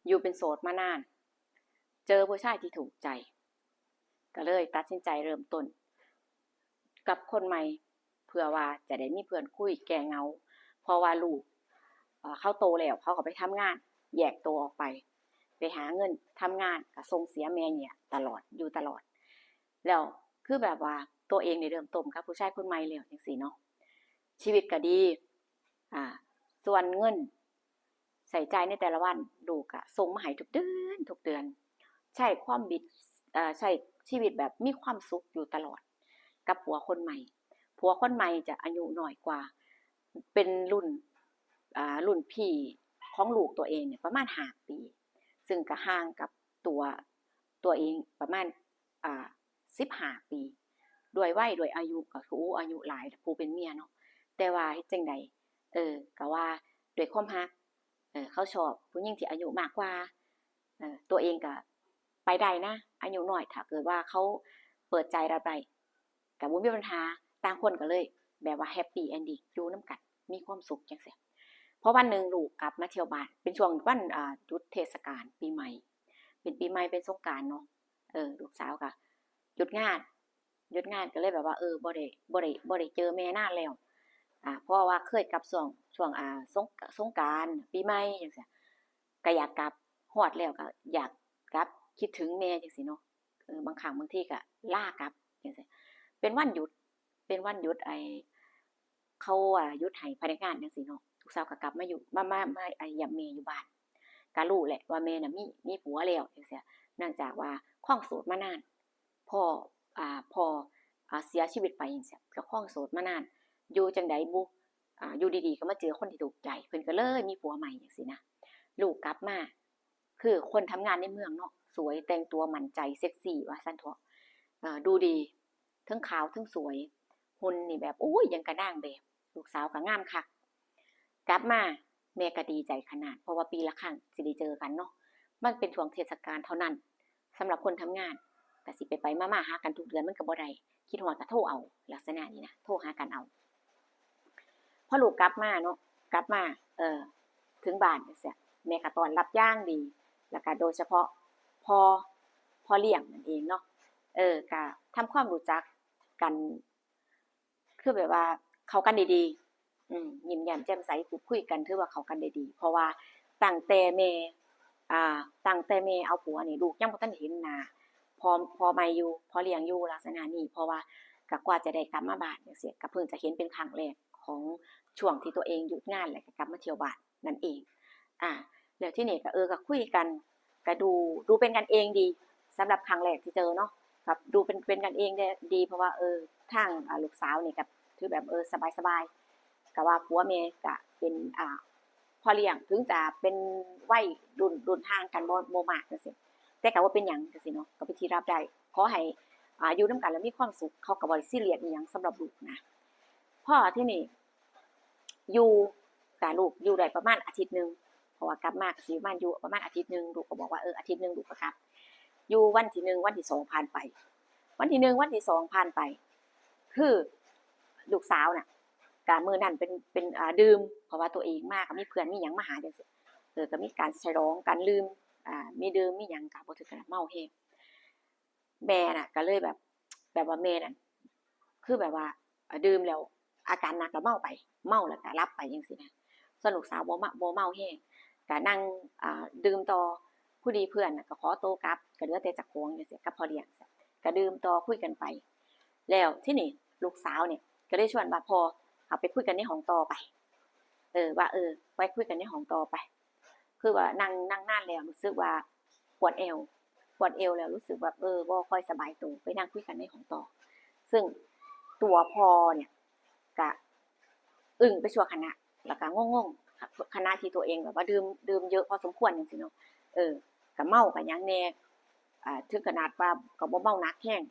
ຢູ່ເປັນໂສດມານານ ເຈີຜູ້ຊາຍທີ່ຖືກໃຈ ກໍເລີຍຕັດສິນໃຈເລີ່ມຕົ້ນກັບຄົນໃໝ່ ເພື່ອວ່າຈະໄດ້ມີເພື່ອນຄຸຍແກ້ເຫງົາ ເພາະວ່າລູກ ເອີ ເຂົາໂຕແລ້ວ ເຂົາກໍໄປທຳງານ ແຍກໂຕອອກໄປ ໄປຫາເງິນ ທຳງານ ກໍສົ່ງເສຍແມ່ເຍຍຕະຫຼອດ ຢູ່ຕະຫຼອດ ແລ້ວຄືແບບວ່າຕົວເອງໄດ້ເລີ່ມຕົ້ນກັບຜູ້ຊາຍຄົນໃໝ່ແລ້ວ ຈັ່ງຊີ້ເນາະ ຊີວິດກໍດີ ອາ ສ່ວນເງິນ ໃຊ້ຈ່າຍໃນແຕ່ລະວັນ ລູກກະສົ່ງມາໃຫ້ທຸກເດືອນ ທຸກເດືອນ ໃຊ້ຄວາມບິດ ເອີ ໃຊ້ຊີວິດແບບມີຄວາມສຸກຢູ່ຕະຫຼອດກັບຜົວຄົນໃໝ່. ຜົວຄົນໃໝ່ຈະອາຍຸນ້ອຍກວ່າ ເປັນລຸ້ນ ອາ ລຸ້ນພີ່ຂອງລູກຕົວເອງນີ້ປະມານຫ້າປີ ຊຶ່ງກະຫ່າງກັບຕົວ ຕົວເອງປະມານ ອາ ສິບຫ້າປີ ດ້ວຍໄວ ດ້ວຍອາຍຸ ກໍຄື ໂອ້ ອາຍຸຫຼາຍ ຜູ້ເປັນເມຍເນາະ ແຕ່ວ່າເຮັດຈັ່ງໃດ ເອີ ກໍວ່າດ້ວຍຄວາມຮັກ ເອີ ເຂົາຊອບຜູ້ຍິງທີ່ອາຍຸມາກກວ່າ ເອີ ຕົວເອງກໍໄປໄດ້ນະ ອາຍຸນ້ອຍ ຖ້າເກີດວ່າເຂົາເປີດໃຈຮັບໄດ້ ກໍບໍ່ມີບັນຫາ ຕ່າງຄົນກໍເລີຍແບບວ່າ happy ending ຢູ່ນຳກັນ ມີຄວາມສຸກຈັ່ງຊີ້. ພໍວັນໜຶ່ງລູກກັບມາທ່ຽວບ້ານ ເປັນຊ່ວງວັນ ອາ ຢຸດເທດສະການປີໃໝ່ ເປັນປີໃໝ່ ເປັນສົງການເນາະ ເອີ ລູກສາວກໍຢຸດງານ ຢຸດງານກໍເລີຍແບບວ່າ ເອີ ບໍ່ໄດ້ ບໍ່ໄດ້ ບໍ່ໄດ້ເຈີແມ່ນານແລ້ວ ອາ ເພາະວ່າເຄີຍກັບຊ່ວງ ຊ່ວງ ອາ ສົງ ສົງການ ປີໃໝ່ຈັ່ງຊີ້ ກໍຢາກກັບ ຮອດແລ້ວກໍຢາກກັບ ຄິດເຖິງແມ່ຈັ່ງຊີ້ເນາະ ເອີ ບາງຄັ້ງບາງທີກໍລາກັບຈັ່ງຊີ້ ເປັນວັນຢຸດ ເປັນວັນຢຸດ ໄອ້ ເຂົາ ອາ ຢຸດໃຫ້ພະນັກງານຈັ່ງຊີ້ເນາະ ລູກສາວກໍກັບມາຢູ່ ມາ ມາ ມາ ອາ ຢ້ຽມແມ່ຢູ່ບ້ານ ກໍຮູ້ແຫຼະວ່າແມ່ນະມີ ມີຜົວແລ້ວຈັ່ງຊີ້ ເນື່ອງຈາກວ່າຄອງໂສດມານານ ພໍ່ ອາ ພໍ່ ອາ ເສຍຊີວິດໄປຈັ່ງຊີ້ ກໍຄອງໂສດມານານ ຢູ່ຈັ່ງໃດບຸ ອາ ຢູ່ດີໆກໍມາເຈີຄົນທີ່ຖືກໃຈ ເພິ່ນກໍເລີຍມີຜົວໃໝ່ຈັ່ງຊີ້ນະ ລູກກັບມາ ຄືຄົນທຳງານໃນເມືອງເນາະ ສວຍ ແຕ່ງຕົວໝັ້ນໃຈ ເຊັກຊີ ວ່າຊັ້ນເຖາະ ເອີ ດູດີ ເທິງຂາວເທິງສວຍ ຫຸ່ນນີ້ແບບ ໂອ້ຍ ຢ່າງກັບນາງແບບ ລູກສາວກໍງາມຄັກ ກັບມາແມ່ກໍດີໃຈຂະໜາດ ເພາະວ່າປີລະຄັ້ງຊິໄດ້ເຈີກັນເນາະ ມັນເປັນຊ່ວງເທດສະການເທົ່ານັ້ນ ສຳລັບຄົນທຳງານ ກໍຊິໄປໆມາໆຫາກັນທຸກເດືອນມັນກໍບໍ່ໄດ້ ຄິດຮອດກໍໂທເອົາ ລັກສະນະນີ້ນະ ໂທຫາກັນເອົາ. ພໍລູກກັບມາເນາະ ກັບມາ ເອີ ເຖິງບ້ານຈັ່ງຊີ້ ແມ່ກໍຕ້ອນຮັບຢ່າງດີ ແລ້ວກໍໂດຍສະເພາະພໍ່ ພໍ່ລ້ຽງນັ້ນເອງເນາະ ເອີ ກໍທຳຄວາມຮູ້ຈັກກັນ ຄືແບບວ່າເຂົ້າກັນໄດ້ດີ ອືມ ຍິ້ມແຍ້ມແຈ່ມໃສ ພູດຄຸຍກັນ ຖືວ່າເຂົ້າກັນໄດ້ດີ ເພາະວ່າຕັ້ງແຕ່ແມ່ ອາ ຕັ້ງແຕ່ແມ່ເອົາຜົວນີ້ ລູກຍັງບໍ່ທັນເຫັນໜ້າພໍ່ ພໍ່ໃໝ່ຢູ່ ພໍ່ລ້ຽງຢູ່ ລັກສະນະນີ້ ເພາະວ່າກໍກວ່າຈະໄດ້ກັບມາບ້ານຈັ່ງຊີ້ ກໍເພິ່ງຈະເຫັນເປັນຄັ້ງແລກຂອງຊ່ວງທີ່ຕົວເອງຢຸດງານ ແລ້ວກໍກັບມາທ່ຽວບ້ານນັ້ນເອງ ອາ ແລ້ວທີນີ້ກໍ ເອີ ກໍຄຸຍກັນ ກໍດູ ດູເປັນກັນເອງດີ ສຳລັບຄັ້ງແລກທີ່ເຈີເນາະ ກໍດູເປັນ ເປັນກັນເອງແດ່ ດີ ເພາະວ່າ ເອີ ທາງ ອາ ລູກສາວນີ້ກໍຖືແບບ ເອີ ສະບາຍໆ ກໍວ່າຜົວແມ່ກໍເປັນ ອາ ພໍ່ລ້ຽງ ເຖິງຈະເປັນໄວລຸ້ນ ລຸ້ນຫ່າງກັນບໍ່ ບໍ່ມາກຈັ່ງຊີ້ ແຕ່ກໍບໍ່ເປັນຫຍັງຈັ່ງຊີ້ເນາະ ກໍເປັນທີ່ຮັບໄດ້ ຂໍໃຫ້ ອາ ຢູ່ນຳກັນແລ້ວມີຄວາມສຸກ ເຂົາກໍບໍ່ໄດ້ຊີຣຽສອີ່ຫຍັງສຳລັບລູກນະ. ພໍທີນີ້ຢູ່ ກະລູກຢູ່ໄດ້ປະມານອາທິດໜຶ່ງ ເພາະວ່າກັບມາກໍຊິປະມານ ຢູ່ປະມານອາທິດໜຶ່ງ ລູກກໍບອກວ່າ ເອີ ອາທິດໜຶ່ງລູກກໍກັບ. ຢູ່ວັນທີໜຶ່ງ ວັນທີສອງຜ່ານໄປ ວັນທີໜຶ່ງ ວັນທີສອງຜ່ານໄປ ຄືລູກສາວນະ ກະມື້ນັ້ນເປັນ ເປັນ ອ່າ ດື່ມ ເພາະວ່າຕົວເອງມາກໍມີເພື່ອນມີຫຍັງມາຫາຈັ່ງຊີ້ ເອີ ກໍມີການສະຫຼອງ ການດື່ມ ອ່າ ມີດື່ມມີຫຍັງ ກະບໍ່ເຖິງຂະໜາດເມົາແຮງ. ແມ່ນະ ກໍເລີຍແບບ ແບບວ່າແມ່ນະ ຄືແບບວ່າ ເອີ ດື່ມແລ້ວອາການໜັກ ແລ້ວເມົາໄປ ເມົາແລ້ວກໍຫຼັບໄປຈັ່ງຊີ້ນະ. ສ່ວນລູກສາວບໍ່ມະ ບໍ່ເມົາແຮງ ກໍນັ່ງ ອ່າ ດື່ມຕໍ່ ພໍດີເພື່ອນນະກໍຂໍໂຕກັບ ກໍເຫຼືອແຕ່ເຈົ້າຂອງຈັ່ງຊີ້ ກັບພໍ່ລ້ຽງ ກໍດື່ມຕໍ່ ຄຸຍກັນໄປ. ແລ້ວທີນີ້ລູກສາວນີ້ກໍເລີຍຊວນວ່າ ພໍ່ ເຮົາໄປຄຸຍກັນໃນຫ້ອງຕໍ່ໄປ ເອີ ວ່າ ເອີ ໄປຄຸຍກັນໃນຫ້ອງຕໍ່ໄປ ຄືວ່ານັ່ງ ນັ່ງນານແລ້ວ ຮູ້ສຶກວ່າປວດແອວ ປວດແອວແລ້ວ ຮູ້ສຶກແບບ ເອີ ບໍ່ຄ່ອຍສະບາຍໂຕ ໄປນັ່ງຄຸຍກັນໃນຫ້ອງຕໍ່ ຊຶ່ງຕົວພໍ່ນີ້ກະອຶ້ງໄປຊົ່ວຂະນະ ແລ້ວກະງົງໆ ຂະນະທີ່ຕົວເອງແບບວ່າດື່ມ ດື່ມເຍອະພໍສົມຄວນຈັ່ງຊີ້ເນາະ ເອີ ກະເມົາກະຫຍັງແດ່ ອາ ເຖິງຂະໜາດວ່າກໍບໍ່ເມົາໜັກແຮງ.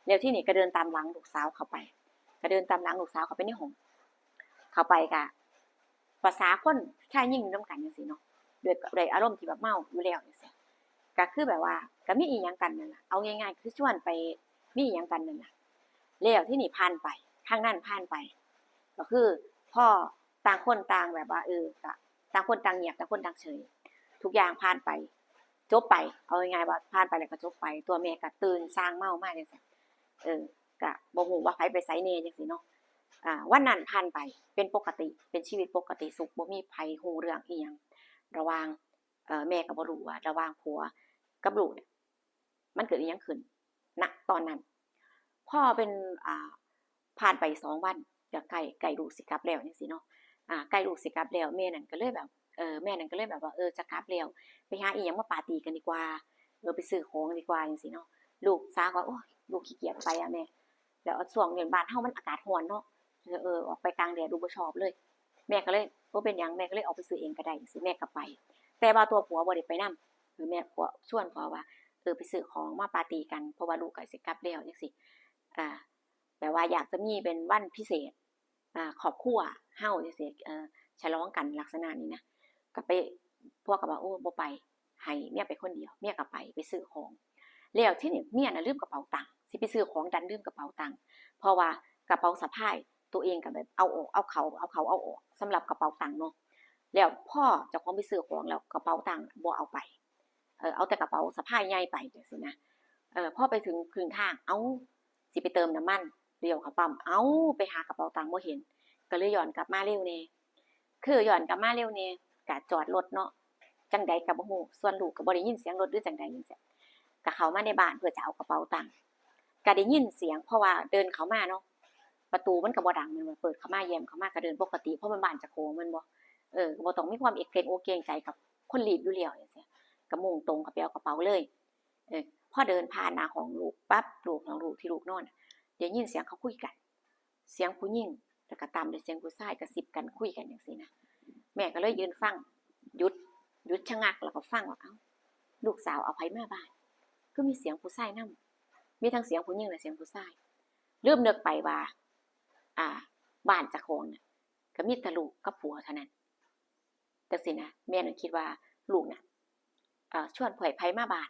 ແລ້ວທີນີ້ກໍເດີນຕາມຫຼັງລູກສາວເຂົ້າໄປ ກໍເດີນຕາມຫຼັງລູກສາວເຂົ້າໄປໃນຫ້ອງ ເຂົ້າໄປກະ ພາສາຄົນຊາຍຍິງຢູ່ນຳກັນຈັ່ງຊີ້ເນາະ ດ້ວຍ ດ້ວຍອາລົມທີ່ແບບເມົາຢູ່ແລ້ວຈັ່ງຊີ້ ກະຄືແບບວ່າກະມີອີ່ຫຍັງກັນນັ້ນລະ ເອົາງ່າຍໆ ຄືຊວນໄປມີອີ່ຫຍັງກັນນັ້ນລະ. ແລ້ວທີນີ້ຜ່ານໄປ ຄັ້ງນັ້ນຜ່ານໄປ ກໍຄືພໍຕ່າງຄົນຕ່າງແບບວ່າ ເອີ ກະຕ່າງຄົນຕ່າງງຽບ ຕ່າງຄົນຕ່າງເສີຍ ທຸກຢ່າງຜ່ານໄປ ຈົບໄປ ເອົາງ່າຍໆວ່າຜ່ານໄປແລ້ວກໍຈົບໄປ ຕົວແມ່ກໍຕື່ນສ່າງເມົາມາຈັ່ງຊີ້ ເອີ ກໍບໍ່ຮູ້ວ່າໃຜໄປໃສແດ່ຈັ່ງຊີ້ເນາະ. ອ່າ ວັນນັ້ນຜ່ານໄປເປັນປົກກະຕິ ເປັນຊີວິດປົກກະຕິສຸກ ບໍ່ມີໃຜຮູ້ເລື່ອງອີ່ຫຍັງລະຫວ່າງ ເອີ ແມ່ກໍບໍ່ຮູ້ວ່າລະຫວ່າງຜົວກັບລູກເນຍ ມັນເກີດອີ່ຫຍັງຂຶ້ນ ນະຕອນນັ້ນ. ພໍເປັນ ອ່າ ຜ່ານໄປສອງວັນ ກໍໃກ້ ໃກ້ລູກຊິກັບແລ້ວຈັ່ງຊີ້ເນາະ ອ່າ ໃກ້ລູກຊິກັບແລ້ວ ແມ່ນັ້ນກໍເລີຍແບບ ເອີ ແມ່ນັ້ນກໍເລີຍແບບວ່າ ເອີ ຈະກັບແລ້ວ ໄປຫາອີ່ຫຍັງມາປາຕີກັນດີກວ່າ ເອີ ໄປຊື້ຂອງດີກວ່າ ຈັ່ງຊີ້ເນາະ. ລູກສາວກໍ ໂອ້ຍ ລູກຂີ້ກຽດໄປອະແມ່ ແລ້ວຊ່ວງນີ້ບ້ານເຮົາມັນອາກາດຮ້ອນເນາະ ເອີ ອອກໄປກາງແດດລູກບໍ່ຊອບເລີຍ. ແມ່ກໍເລີຍ ບໍ່ເປັນຫຍັງ ແມ່ກໍເລີຍອອກໄປຊື້ເອງກໍໄດ້ ຈັ່ງຊີ້ ແມ່ກໍໄປ ແຕ່ວ່າຕົວຜົວບໍ່ໄດ້ໄປນຳ ຄືແມ່ ຜົວຊວນ ເພາະວ່າ ເອີ ໄປຊື້ຂອງມາປາຕີກັນ ເພາະວ່າລູກໃກ້ຊິກັບແລ້ວ ຈັ່ງຊີ້ ອ່າ ແບບວ່າຢາກຈະມີເປັນວັນພິເສດ ອ່າ ຄອບຄົວເຮົາ ຈັ່ງຊີ້ ເອີ ສະຫຼອງກັນລັກສະນະນີ້ນະ ກໍໄປ ຜົວກໍວ່າ ໂອ້ ບໍ່ໄປ ໃຫ້ເມຍໄປຄົນດຽວ ເມຍກໍໄປ ໄປຊື້ຂອງ ແລ້ວທີນີ້ເມຍນະລືມກະເປົາຕັງ ຊິໄປຊື້ຂອງດັນລືມກະເປົາຕັງ ເພາະວ່າກະເປົາສະພາຍ ຕົວເອງກໍແບບເອົາອອກ ເອົາເຂົ້າ ເອົາເຂົ້າເອົາອອກ ສຳລັບກະເປົາຕັງເນາະ. ແລ້ວພໍເຈົ້າຂອງໄປຊື້ຂອງແລ້ວ ກະເປົາຕັງບໍ່ເອົາໄປ ເອີ ເອົາແຕ່ກະເປົາສະພາຍໃຫຍ່ໄປຈັ່ງຊີ້ນະ. ເອີ ພໍໄປເຖິງຄຶ່ງທາງ ເອົ້າ ຊິໄປເຕີມນ້ຳມັນ ລ້ຽວເຂົ້າປ້ຳ ເອົ້າ ໄປຫາກະເປົາຕັງບໍ່ເຫັນ ກໍເລີຍຍ້ອນກັບມາເລັວແດ່ ຄືຍ້ອນກັບມາເລັວແດ່ ກະຈອດລົດເນາະ ຈັ່ງໃດກໍບໍ່ຮູ້ ສ່ວນລູກກໍບໍ່ໄດ້ຍິນສຽງລົດ ຫຼື ຈັ່ງໃດຈັ່ງຊີ້ ກໍເຂົ້າມາໃນບ້ານເພື່ອຈະເອົາກະເປົາຕັງ ກໍໄດ້ຍິນສຽງ ເພາະວ່າເດີ່ນເຂົ້າມາເນາະ ປະຕູມັນກໍບໍ່ດັງ ແມ່ນບໍ່ ເປີດເຂົ້າມາ ແຢມເຂົ້າມາ ກໍເດີ່ນປົກກະຕິ ເພາະມັນບ້ານເຈົ້າຂອງ ແມ່ນບໍ່ ເອີ ກໍບໍ່ຕ້ອງມີຄວາມເກງອົກເກງໃຈກັບຄົນລີດຢູ່ແລ້ວຈັ່ງຊີ້ ກໍມຸ່ງຕົງເຂົ້າໄປເອົາກະເປົາເລີຍ. ເອີ ພໍເດີ່ນຜ່ານໜ້າຫ້ອງລູກປັບ ລູກ ຫ້ອງລູກທີ່ລູກນອນ ໄດ້ຍິນສຽງເຂົາຄຸຍກັນ ສຽງຜູ້ຍິງ ແລ້ວກໍຕາມດ້ວຍສຽງຜູ້ຊາຍກະຊິບກັນ ຄຸຍກັນຈັ່ງຊີ້ນະ. ແມ່ກໍເລີຍຢືນຟັງ ຢຸດ ຢຸດຊະງັກ ແລ້ວກໍຟັງວ່າ ເອົ້າ ລູກສາວເອົາໃຜມາບ້ານ ຄືມີສຽງຜູ້ຊາຍນຳ ມີທັງສຽງຜູ້ຍິງ ແລະ ສຽງຜູ້ຊາຍ ລືມນຶກໄປວ່າ ອ່າ ບ້ານເຈົ້າຂອງນະ ກໍມີແຕ່ລູກກັບຜົວເທົ່ານັ້ນ ຈັ່ງຊີ້ນະ. ແມ່ນັ້ນຄິດວ່າລູກນະ ເອີ ຊວນໃຜໆມາບ້ານ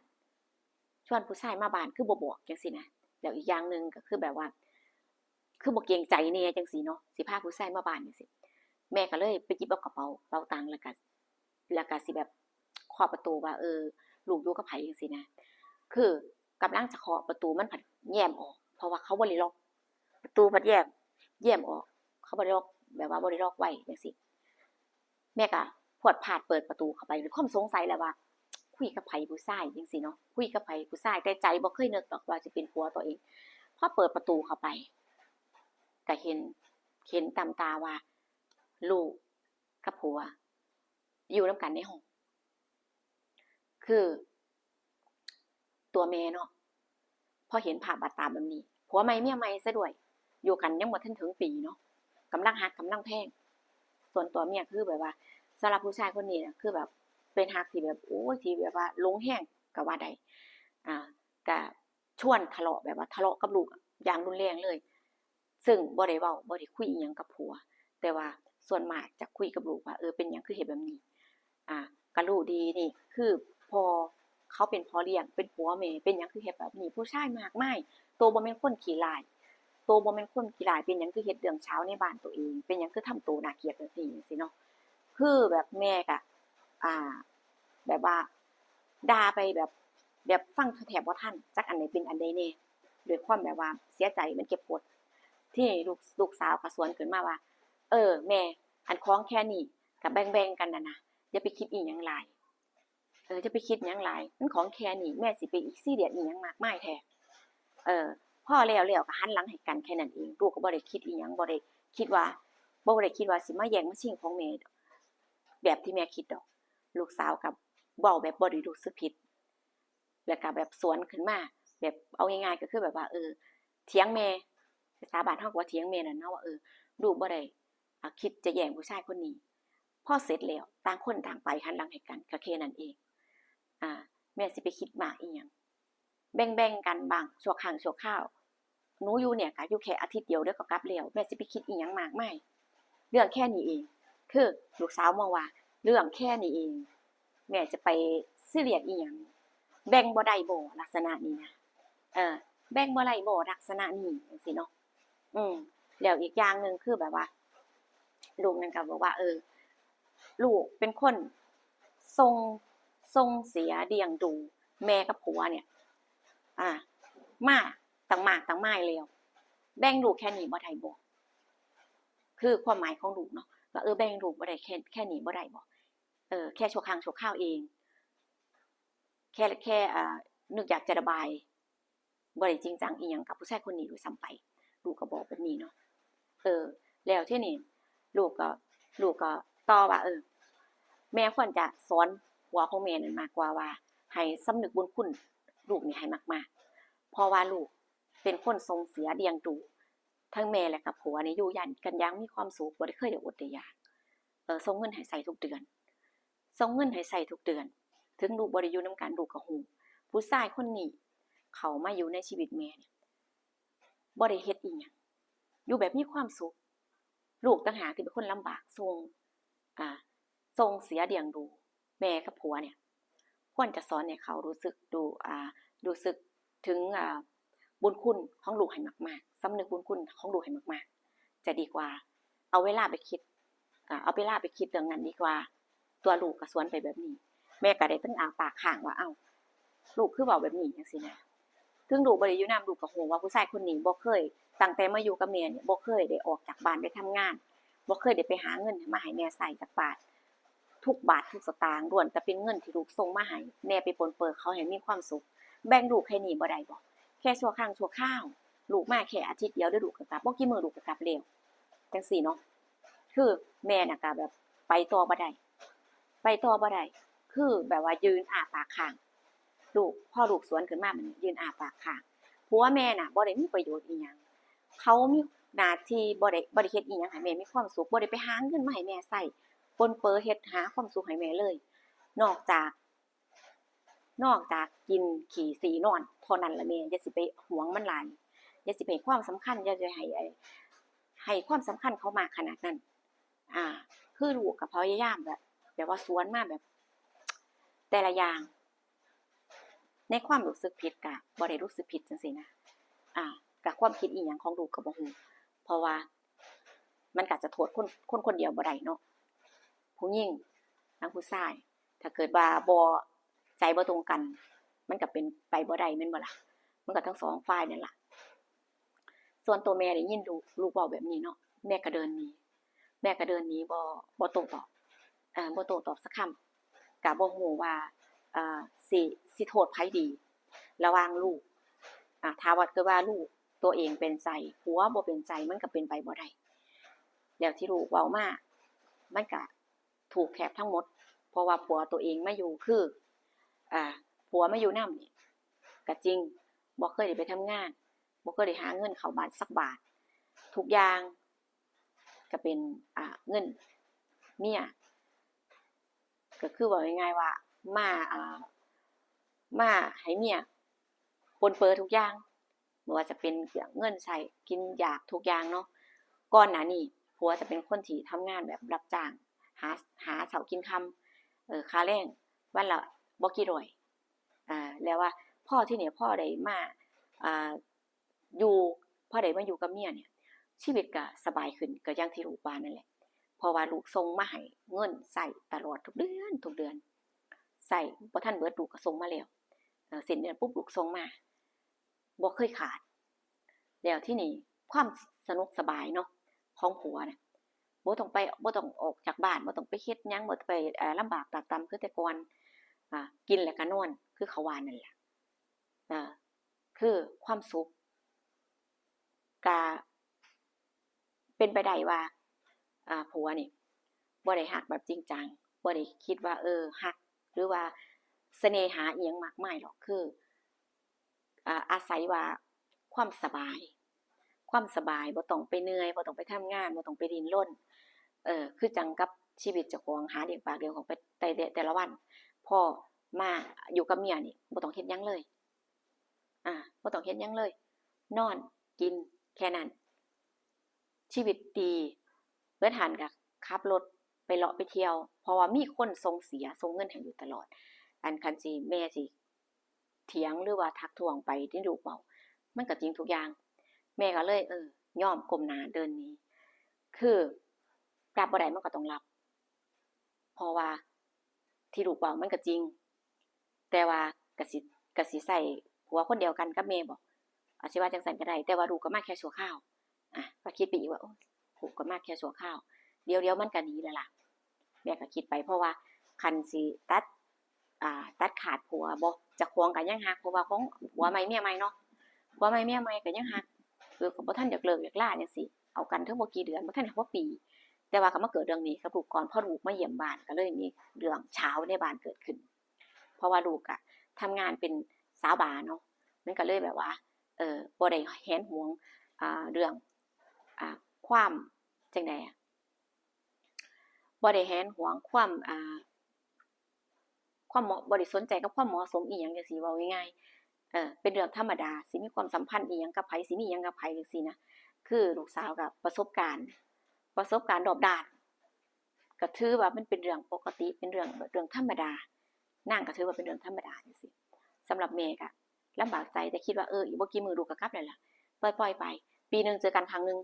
ຊວນຜູ້ຊາຍມາບ້ານຄືບໍ່ບອກ ຈັ່ງຊີ້ນະ. ແລ້ວອີກຢ່າງໜຶ່ງກໍຄືແບບວ່າ ຄືບໍ່ເກງໃຈແດ່ຈັ່ງຊີ້ເນາະ ຊິພາຜູ້ຊາຍມາບ້ານຈັ່ງຊີ້. ແມ່ກໍເລີຍໄປຫຍິບເອົາກະເປົາ ເປົາຕັງ ແລ້ວກໍ ແລ້ວກໍຊິແບບເຄາະປະຕູວ່າ ເອີ ລູກຢູ່ກັບໃຜ ຈັ່ງຊີ້ນະ. ຄືກຳລັງຈະເຄາະປະຕູ ມັນພັດແຍ້ມອອກ ເພາະວ່າເຂົາບໍ່ໄດ້ລັອກ ປະຕູພັດແຍ້ມ ແຍ້ມອອກ ເຂົາບໍ່ໄດ້ລັອກ ແບບວ່າບໍ່ໄດ້ລັອກໄວ້ຈັ່ງຊີ້. ແມ່ກໍພວດພາດເປີດປະຕູເຂົ້າໄປ ດ້ວຍຄວາມສົງໄສແຫຼະວ່າ ຄຸຍກັບໃຜຜູ້ຊາຍ ຈັ່ງຊີ້ເນາະ ຄຸຍກັບໃຜຜູ້ຊາຍ ແຕ່ໃຈບໍ່ເຄີຍນຶກດອກວ່າຊິເປັນຜົວຕົວເອງ. ພໍເປີດປະຕູເຂົ້າໄປ ກໍເຫັນ ເຫັນຕາມຕາວ່າ ລູກກັບຜົວຢູ່ນຳກັນໃນຫ້ອງ ຄື ຕົວແມ່ເນາະ ພໍເຫັນພາບບາດຕາແບບນີ້ ຜົວໃໝ່ເມຍໃໝ່ຊະດ້ວຍ ຢູ່ກັນຍັງບໍ່ທັນເຖິງປີເນາະ ກຳລັງຮັກກຳລັງແພງ. ສ່ວນຕົວເມຍຄືແບບວ່າ ສຳລັບຜູ້ຊາຍຄົນນີ້ນະ ຄືແບບເປັນຮັກທີ່ແບບ ໂອ້ຍ ທີ່ແບບວ່າຫຼົງແຮງກໍວ່າໄດ້ ອ່າ ກະຊວນທະເລາະ ແບບວ່າທະເລາະກັບລູກຢ່າງຮຸນແຮງເລີຍ ເຊິ່ງບໍ່ໄດ້ເວົ້າ ບໍ່ໄດ້ຄຸຍອີ່ຫຍັງກັບຜົວ ແຕ່ວ່າສ່ວນມາກຈະຄຸຍກັບລູກວ່າ ເອີ ເປັນຫຍັງຄືເຮັດແບບນີ້ ອ່າ ກະຮູ້ດີນີ້ຄືພໍ່ ເຂົາເປັນພໍ່ລ້ຽງ ເປັນຜົວແມ່ ເປັນຫຍັງຄືເຮັດແບບນີ້ ຜູ້ຊາຍມາກມາຍ ໂຕບໍ່ແມ່ນຄົນຂີ້ຮ້າຍ ໂຕບໍ່ແມ່ນຄົນຂີ້ຮ້າຍ ເປັນຫຍັງຄືເຮັດເລື່ອງເຊົ້າໃນບ້ານໂຕເອງ ເປັນຫຍັງຄືທຳໂຕໜ້າກຽດແບບນີ້ ຈັ່ງຊີ້ເນາະ. ຄືແບບແມ່ກະ ອ່າ ແບບວ່າດ່າໄປແບບ ແບບຟັງແທບບໍ່ທັນ ຈັກອັນໃດເປັນອັນໃດແດ່ ດ້ວຍຄວາມແບບວ່າເສຍໃຈ ມັນເກັບກົດ. ທີນີ້ລູກ ລູກສາວກໍສວນຂຶ້ນມາວ່າ ເອີ ແມ່ ອັນຂອງແຄ່ນີ້ກໍແບ່ງໆກັນນະນະ ຢ່າໄປຄິດອີ່ຫຍັງຫຼາຍ ເອີ ຢ່າໄປຄິດຫຍັງຫຼາຍ ມັນຂອງແຄ່ນີ້ ແມ່ຊິໄປອີກຊີຣຽສອີ່ຫຍັງມາກມາຍແທ້ ເອີ ພໍແລ້ວໆກໍຫັນຫຼັງໃຫ້ກັນແຄ່ນັ້ນເອງ. ລູກກໍບໍ່ໄດ້ຄິດອີ່ຫຍັງ ບໍ່ໄດ້ຄິດວ່າ ບໍ່ໄດ້ຄິດວ່າຊິມາແຍ່ງມາຊິງຂອງແມ່ ແບບທີ່ແມ່ຄິດດອກ. ລູກສາວກໍເວົ້າແບບບໍ່ໄດ້ຮູ້ສຶກຜິດ ແລ້ວກໍແບບສວນຂຶ້ນມາ ແບບເອົາງ່າຍໆກໍຄືແບບວ່າ ເອີ ຖຽງແມ່ ພາສາບ້ານເຮົາກໍວ່າຖຽງແມ່ນັ້ນເນາະ ວ່າ ເອີ ລູກບໍ່ໄດ້ ອ່າ ຄິດຈະແຍ່ງຜູ້ຊາຍຄົນນີ້. ພໍເສັດແລ້ວ ຕ່າງຄົນຕ່າງໄປ ຫັນຫຼັງໃຫ້ກັນ ກໍແຄ່ນັ້ນເອງ. ອ່າ ແມ່ຊິໄປຄິດມາກອີ່ຫຍັງ ແບ່ງໆກັນບ້າງ ຊົ່ວຄັ້ງຊົ່ວຄາວ. ໜູຢູ່ນີ້ກໍຢູ່ແຄ່ອາທິດດຽວ ດຽວກໍກັບແລ້ວ ແມ່ຊິໄປຄິດອີ່ຫຍັງມາກມາຍ ເລື່ອງແຄ່ນີ້ເອງ. ຄືລູກສາວມອງວ່າ ເລື່ອງແຄ່ນີ້ເອງ ແມ່ຈະໄປຊີຣຽສອີ່ຫຍັງ ແບ່ງບໍ່ໄດ້ບໍ ລັກສະນະນີ້ນະ ເອີ ແບ່ງບໍ່ໄດ້ບໍ ລັກສະນະນີ້ ຈັ່ງຊີ້ເນາະ. ອືມ ແລ້ວອີກຢ່າງໜຶ່ງຄືແບບວ່າ ລູກນັ້ນກໍບອກວ່າ ເອີ ລູກເປັນຄົນສົ່ງ ສົ່ງເສຍລ້ຽງດູແມ່ກັບຜົວນີ້ ອາ ມາຕັ້ງມາກຕັ້ງມາຍແລ້ວ ແບ່ງລູກແຄ່ນີ້ບໍ່ໄດ້ບໍ? ຄືຄວາມໝາຍຂອງລູກເນາະ ວ່າ ເອີ ແບ່ງລູກບໍ່ໄດ້ ແຄ່ ແຄ່ນີ້ບໍ່ໄດ້ບໍ? ເອີ ແຄ່ຊົ່ວຄັ້ງຊົ່ວຄາວເອງ ແຄ່ ແຄ່ ອາ ນຶກຢາກຈະລະບາຍ ບໍ່ໄດ້ຈິງຈັງອີ່ຫຍັງກັບຜູ້ຊາຍຄົນນີ້ດ້ວຍຊ້ຳໄປ ລູກກໍບອກແບບນີ້ເນາະ. ເອີ ແລ້ວທີນີ້ລູກກໍ ລູກກໍຕໍ່ວ່າ ເອີ ແມ່ຄວນຈະສອນຜົວຂອງແມ່ນັ້ນມາກກວ່າວ່າ ໃຫ້ສຳນຶກບຸນຄຸນລູກນີ້ໃຫ້ມາກໆ ເພາະວ່າລູກເປັນຄົນສົ່ງເສຍລ້ຽງດູທັງແມ່ ແລະ ກັບຜົວນີ້ຢູ່ຢ່າງ ກັນຢ່າງມີຄວາມສຸກ ບໍ່ໄດ້ເຄີຍໄດ້ອົດໄດ້ຢາກ ເອີ ສົ່ງເງິນໃຫ້ໃຊ້ທຸກເດືອນ ສົ່ງເງິນໃຫ້ໃຊ້ທຸກເດືອນ ເຖິງລູກບໍ່ໄດ້ຢູ່ນຳກັນ ລູກກໍຮູ້ ຜູ້ຊາຍຄົນນີ້ເຂົ້າມາຢູ່ໃນຊີວິດແມ່ນີ້ ບໍ່ໄດ້ເຮັດອີ່ຫຍັງ ຢູ່ແບບມີຄວາມສຸກ ລູກຕ່າງຫາກທີ່ເປັນຄົນລຳບາກ ສົ່ງ ອາ ສົ່ງເສຍລ້ຽງດູແມ່ກັບຜົວນີ້ ຄວນຈະສອນໃຫ້ເຂົາຮູ້ສຶກ ຮູ້ ອາ ຮູ້ສຶກເຖິງ ອາ ບຸນຄຸນຂອງລູກໃຫ້ມາກໆ ສຳນຶກບຸນຄຸນຂອງລູກໃຫ້ມາກໆ ຈະດີກວ່າເອົາເວລາໄປຄິດ ອາ ເອົາເວລາໄປຄິດເລື່ອງນັ້ນດີກວ່າ. ຕົວລູກກໍສວນໄປແບບນີ້ ແມ່ກໍໄດ້ແຕ່ອ້າປາກຄ້າງວ່າ ເອົ້າ ລູກຄືເວົ້າແບບນີ້ ຈັ່ງຊີ້ນະ. ເຖິງລູກບໍ່ໄດ້ຢູ່ນຳ ລູກກໍຮູ້ວ່າຜູ້ຊາຍຄົນນີ້ບໍ່ເຄີຍ ຕັ້ງແຕ່ມາຢູ່ກັບແມ່ນີ້ ບໍ່ເຄີຍໄດ້ອອກຈາກບ້ານໄປທຳງານ ບໍ່ເຄີຍໄດ້ໄປຫາເງິນມາໃຫ້ແມ່ໃຊ້ຈັກບາດ. ທຸກບາດທຸກສະຕາງລ້ວນແຕ່ເປັນເງິນທີ່ລູກສົ່ງມາໃຫ້ ແມ່ໄປປົນເປີເຂົາໃຫ້ມີຄວາມສຸກ. ແບ່ງລູກແຄ່ນີ້ບໍ່ໄດ້ບໍ? ແຄ່ຊົ່ວຄັ້ງຊົ່ວຄາວ ລູກມາແຄ່ອາທິດດຽວ ຫຼື ລູກກໍກັບ ບໍ່ກີ່ມື້ລູກກໍກັບແລ້ວ ຈັ່ງຊີ້ເນາະ. ຄືແມ່ນະກະແບບໄປຕໍ່ບໍ່ໄດ້ ໄປຕໍ່ບໍ່ໄດ້ ຄືແບບວ່າຢືນອ້າປາກຄ້າງ ລູກ ພໍລູກສວນຂຶ້ນມາ ມັນຢືນອ້າປາກຄ້າງ. ຜົວແມ່ນະບໍ່ໄດ້ມີປະໂຫຍດອີ່ຫຍັງ ເຂົາມີໜ້າທີ່ ບໍ່ໄດ້ ບໍ່ໄດ້ເຮັດອີ່ຫຍັງໃຫ້ແມ່ມີຄວາມສຸກ ບໍ່ໄດ້ໄປຫາເງິນມາໃຫ້ແມ່ໃຊ້ ປົນເປີເຮັດຫາຄວາມສຸກໃຫ້ແມ່ເລີຍ ນອກຈາກ ນອກຈາກກິນ ຂີ້ ສີ ນອນ ເທົ່ານັ້ນລະແມ່. ຢ່າຊິໄປຫວງມັນຫຼາຍ ຢ່າຊິໄປໃຫ້ຄວາມສຳຄັນ ຢ່າຊິໃຫ້ ໃຫ້ຄວາມສຳຄັນເຂົາມາກຂະໜາດນັ້ນ. ອາ ຄືລູກກໍພະຍາຍາມແບບ ແບບວ່າສວນມາແບບ ແຕ່ລະຢ່າງ ໃນຄວາມຮູ້ສຶກຜິດກະບໍ່ໄດ້ຮູ້ສຶກຜິດຈັ່ງຊີ້ນະ ອາ ກະຄວາມຄິດອີ່ຫຍັງຂອງລູກກໍບໍ່ຮູ້ ເພາະວ່າມັນກະຈະໂທດຄົນ ຄົນຄົນດຽວບໍ່ໄດ້ເນາະ ຜູ້ຍິງທັງຜູ້ຊາຍ ຖ້າເກີດວ່າບໍ່ ໃຈບໍ່ຕົງກັນ ມັນກະເປັນໄປບໍ່ໄດ້ແມ່ນບໍ່ລະ? ມັນກະທັງສອງຝ່າຍນັ້ນລະ. ສ່ວນໂຕແມ່ໄດ້ຍິນລູກ ລູກເວົ້າແບບນີ້ເນາະ ແມ່ກະເດີນໜີ ແມ່ກະເດີນໜີ ບໍ່ ບໍ່ໂຕ້ຕອບ ເອີ ບໍ່ໂຕ້ຕອບສັກຄຳ ກະບໍ່ຮູ້ວ່າ ເອີ ຊິ ຊິໂທດໃຜດີ ລະຫວ່າງລູກ ອາ ຖ້າວ່າເກີດວ່າລູກໂຕເອງເປັນໃຈ ຜົວບໍ່ເປັນໃຈ ມັນກະເປັນໄປບໍ່ໄດ້. ແລ້ວທີ່ລູກເວົ້າມາ ມັນກະ ຖືກແທບທັງໝົດ ເພາະວ່າຜົວໂຕເອງມາຢູ່ ຄື ອາ ຜົວມາຢູ່ນຳນີ້ກະຈິງ ບໍ່ເຄີຍໄດ້ໄປທຳງານ ບໍ່ເຄີຍໄດ້ຫາເງິນເຂົ້າບ້ານສັກບາດ ທຸກຢ່າງກະເປັນ ອາ ເງິນເມຍ ກະຄືເວົ້າງ່າຍໆວ່າ ມາ ອາ ມາໃຫ້ເມຍປົນເປີທຸກຢ່າງ. ບໍ່ວ່າຈະເປັນເລື່ອງເງິນໃຊ້ກິນຢາກທຸກຢ່າງເນາະ. ກ່ອນໜ້ານີ້ຜົວຈະເປັນຄົນທີ່ທຳງານແບບຮັບຈ້າງ ຫາ ຫາເຊົ້າກິນຄ່ຳ ເອີ ຄ່າແຮງວັນລະບໍ່ກີ່ຮ້ອຍ ອາ ແລ້ວວ່າພໍທີນີ້ພໍໄດ້ມາ ອາ ຢູ່ ພໍໄດ້ມາຢູ່ກັບເມຍນີ້ ຊີວິດກະສະບາຍຂຶ້ນ ກະຢ່າງທີ່ລູກວ່ານັ້ນແຫຼະ ເພາະວ່າລູກສົ່ງມາໃຫ້ເງິນໃຊ້ຕະຫຼອດທຸກເດືອນ ທຸກເດືອນ ໃຊ້ບໍ່ທັນເບິດ ລູກກະສົ່ງມາແລ້ວ ເອີ ສິ້ນເດືອນປຸບ ລູກສົ່ງມາ ບໍ່ເຄີຍຂາດ. ແລ້ວທີນີ້ຄວາມສະໜຸກສະບາຍເນາະ ຂອງຜົວນະ ບໍ່ຕ້ອງໄປ ບໍ່ຕ້ອງອອກຈາກບ້ານ ບໍ່ຕ້ອງໄປເຮັດຫຍັງ ບໍ່ຕ້ອງໄປ ເອີ ລຳບາກຕາກຕ່ຳຄືແຕ່ກ່ອນ ອາ ກິນແລ້ວກະນອນ ຄືເຂົາວ່ານັ້ນລະ ເອີ ຄືຄວາມສຸກ ກະເປັນໄປໄດ້ວ່າ ອາ ຜົວນີ້ບໍ່ໄດ້ຮັກແບບຈິງຈັງ ບໍ່ໄດ້ຄິດວ່າ ເອີ ຮັກ ຫຼືວ່າສະເໜ່ຫາອີ່ຫຍັງມາກມາຍດອກ ຄື ອາ ອາໄສວ່າຄວາມສະບາຍ ຄວາມສະບາຍ ບໍ່ຕ້ອງໄປເມື່ອຍ ບໍ່ຕ້ອງໄປທຳງານ ບໍ່ຕ້ອງໄປດີ້ນລົນ ເອີ ຄືຈັ່ງກັບຊີວິດເຈົ້າຂອງ ຫາລ້ຽງປາກລ້ຽງທ້ອງໄປແຕ່ ແຕ່ລະວັນ ພໍມາຢູ່ກັບເມຍນີ້ບໍ່ຕ້ອງເຮັດຫຍັງເລີຍ ອາ ບໍ່ຕ້ອງເຮັດຫຍັງເລີຍ ນອນ ກິນ ແຄ່ນັ້ນ ຊີວິດດີ ເບິດຫັ້ນກະຂັບລົດໄປເລາະໄປທ່ຽວ ເພາະວ່າມີຄົນສົ່ງເສຍ ສົ່ງເງິນໃຫ້ຢູ່ຕະຫຼອດ. ອັນຄັນຊິ ແມ່ຊິຖຽງ ຫຼືວ່າທັກທ້ວງໄປທີ່ລູກເວົ້າ ມັນກະຈິງທຸກຢ່າງ ແມ່ກະເລີຍ ເອີ ຍອມກົ້ມໜ້າເດີນໜີ ຄື ຮັບບໍ່ໄດ້ມັນກະຕ້ອງຮັບ ເພາະວ່າທີ່ລູກເວົ້າມັນກະຈິງ ແຕ່ວ່າກະຊິ ກະຊິໃຊ້ຜົວຄົນດຽວກັນກັບແມ່ບໍ? ອາດຊິວ່າຈັ່ງຊັ້ນກະໄດ້ ແຕ່ວ່າລູກກະມາແຄ່ຊົ່ວຄາວ. ອາ ກະຄິດໄປອີກວ່າ ໂອ້ ລູກກະມາແຄ່ຊົ່ວຄາວ ດຽວໆມັນກະໜີແລ້ວລະ. ແມ່ກະຄິດໄປ ເພາະວ່າຄັນຊິຕັດ ອາ ຕັດຂາດຜົວບໍ ເຈົ້າຂອງກະຍັງຮັກ ເພາະວ່າຂອງຜົວໃໝ່ເມຍໃໝ່ເນາະ ຜົວໃໝ່ເມຍໃໝ່ກະຍັງຮັກ ເອີ ກະບໍ່ທັນຢາກເລີກຢາກລາຈັ່ງຊີ້ ເອົາກັນເຖິງບໍ່ກີ່ເດືອນ ບໍ່ທັນຮອດປີ ແຕ່ວ່າກະມາເກີດເລື່ອງນີ້ກັບລູກກ່ອນ ເພາະລູກມາຢ້ຽມບ້ານ ກະເລີຍມີເລື່ອງເຊົ້າໃນບ້ານເກີດຂຶ້ນ ເພາະວ່າລູກກະທຳງານເປັນສາວບາເນາະ ມັນກະເລີຍແບບວ່າ ເອີ ບໍ່ໄດ້ແຫນຫວງ ອາ ເລື່ອງ ອາ ຄວາມ ຈັ່ງໃດ ບໍ່ໄດ້ແຫນຫວງຄວາມ ອາ ຄວາມເໝາະ ບໍ່ໄດ້ສົນໃຈກັບຄວາມເໝາະສົມອີ່ຫຍັງຈັ່ງຊີ້ ເວົ້າງ່າຍໆ ເອີ ເປັນເລື່ອງທຳມະດາ ຊິມີຄວາມສຳພັນອີ່ຫຍັງກັບໃຜ ຊິມີຫຍັງກັບໃຜຈັ່ງຊີ້ນະ ຄືລູກສາວກະປະສົບການ ປະສົບການຮອບດ້ານ ກະຖືວ່າມັນເປັນເລື່ອງປົກກະຕິ ເປັນເລື່ອງ ເລື່ອງທຳມະດາ ນາງກະຖືວ່າເປັນເລື່ອງທຳມະດາຈັ່ງຊີ້. ສຳລັບແມ່ກະລຳບາກໃຈ ແຕ່ຄິດວ່າ ເອີ ອີກບໍ່ກີ່ມື້ລູກກະກັບແລ້ວລະ ປ່ອຍໆໄປ ປີໜຶ່ງເຈີກັນຄັ້ງໜຶ່ງ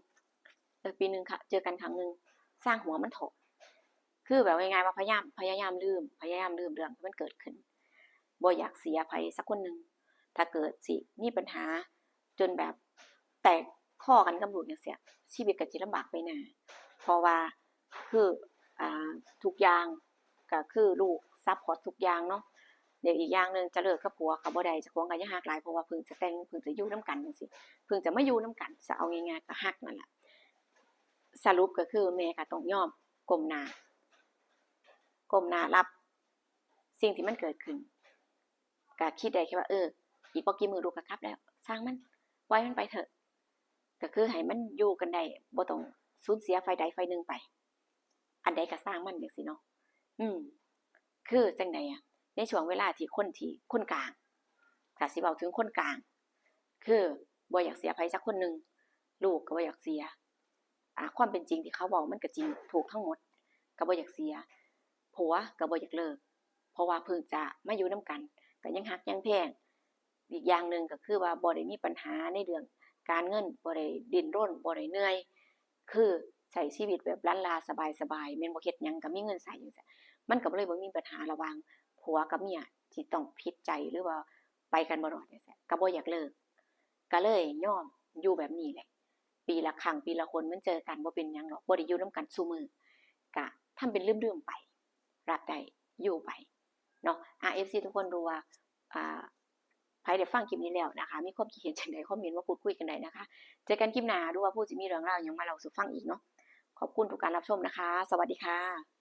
ເອີ ປີໜຶ່ງເຈີກັນຄັ້ງໜຶ່ງ ຊ່າງຫົວມັນເຖາະ ຄືແບບງ່າຍໆວ່າພະຍາຍາມ ພະຍາຍາມລືມ ພະຍາຍາມລືມເລື່ອງທີ່ມັນເກີດຂຶ້ນ ບໍ່ຢາກເສຍໃຜສັກຄົນໜຶ່ງ ຖ້າເກີດຊິມີບັນຫາ ຈົນແບບແຕກຄໍກັນກັບລູກຈັ່ງຊີ້ ຊີວິດກະຊິລຳບາກໄປໜ້າ ເພາະວ່າຄື ອາ ທຸກຢ່າງກະຄືລູກຊັບພອດທຸກຢ່າງເນາະ ແລ້ວອີກຢ່າງໜຶ່ງຈະເລີກກັບຜົວກະບໍ່ໄດ້ ເຈົ້າຂອງກະຍັງຮັກຫຼາຍ ເພາະວ່າເພິ່ງຈະແຕ່ງ ເພິ່ງຈະຢູ່ນຳກັນຈັ່ງຊີ້ ເພິ່ງຈະມາຢູ່ນຳກັນ ຈະເອົາງ່າຍໆກະຮັກນັ້ນລະ ສະຫຼຸບກະຄືແມ່ກະຕ້ອງຍອມກົ້ມໜ້າ ກົ້ມໜ້າຮັບສິ່ງທີ່ມັນເກີດຂຶ້ນ ກະຄິດໄດ້ແຄ່ວ່າ ເອີ ອີກບໍ່ກີ່ມື້ລູກກະກັບແລ້ວ ຊ່າງມັນ ປ່ອຍມັນໄປເຖາະ ກະຄືໃຫ້ມັນຢູ່ກັນໄດ້ ບໍ່ຕ້ອງສູນເສຍຝ່າຍໃດຝ່າຍໜຶ່ງໄປ ອັນໃດກະຊ່າງມັນຈັ່ງຊີ້ເນາະ ອືມ ຄືຈັ່ງໃດອະ ໃນຊ່ວງເວລາທີ່ຄົນທີ່ ຄົນກາງ ຖ້າຊິເວົ້າເຖິງຄົນກາງ ຄືບໍ່ຢາກເສຍໃຜສັກຄົນໜຶ່ງ ລູກກະບໍ່ຢາກເສຍ ອາ ຄວາມເປັນຈິງທີ່ເຂົາເວົ້າມັນກະຈິງ ຖືກທັງໝົດ ກະບໍ່ຢາກເສຍ ຜົວກະບໍ່ຢາກເລີກ ເພາະວ່າເພິ່ງຈະມາຢູ່ນຳກັນ ກະຍັງຮັກຍັງແພງ ອີກຢ່າງໜຶ່ງກະຄືວ່າບໍ່ໄດ້ມີບັນຫາໃນເລື່ອງການເງິນ ບໍ່ໄດ້ດີ້ນລົນ ບໍ່ໄດ້ເມື່ອຍ ຄືໃຊ້ຊີວິດແບບລ້ານລາສະບາຍໆ ແມ່ນບໍ່ເຮັດຫຍັງກະມີເງິນໃຊ້ຈັ່ງຊີ້ ມັນກະເລີຍບໍ່ມີບັນຫາລະຫວ່າງຜົວກັບເມຍທີ່ຕ້ອງຜິດໃຈ ຫຼືວ່າໄປກັນບໍ່ລອດຈັ່ງຊີ້ ກະບໍ່ຢາກເລີກ ກະເລີຍຍອມຢູ່ແບບນີ້ແຫຼະ ປີລະຄັ້ງປີລະຫົນມັນເຈີກັນ ບໍ່ເປັນຫຍັງດອກ ບໍ່ໄດ້ຢູ່ນຳກັນຊຸມື້ ກະທຳເປັນລືມໆໄປ ຮັບໄດ້ ຢູ່ໄປເນາະ ອາ ເອັຟຊີທຸກຄົນ ຫຼືວ່າ ອາ ໃຜໄດ້ຟັງຄລິບນີ້ແລ້ວນະຄະ ມີຄວາມຄິດເຫັນຈັ່ງໃດ ຄອມເມັນມາພູດຄຸຍກັນໄດ້ນະຄະ ເຈີກັນຄລິບໜ້າ ຫຼືວ່າພູຊິມີເລື່ອງລາວຫຍັງມາເລົ່າສູ່ຟັງອີກເນາະ ຂອບຄຸນທຸກການຮັບຊົມນະຄະ ສະຫວັດດີຄ່ະ.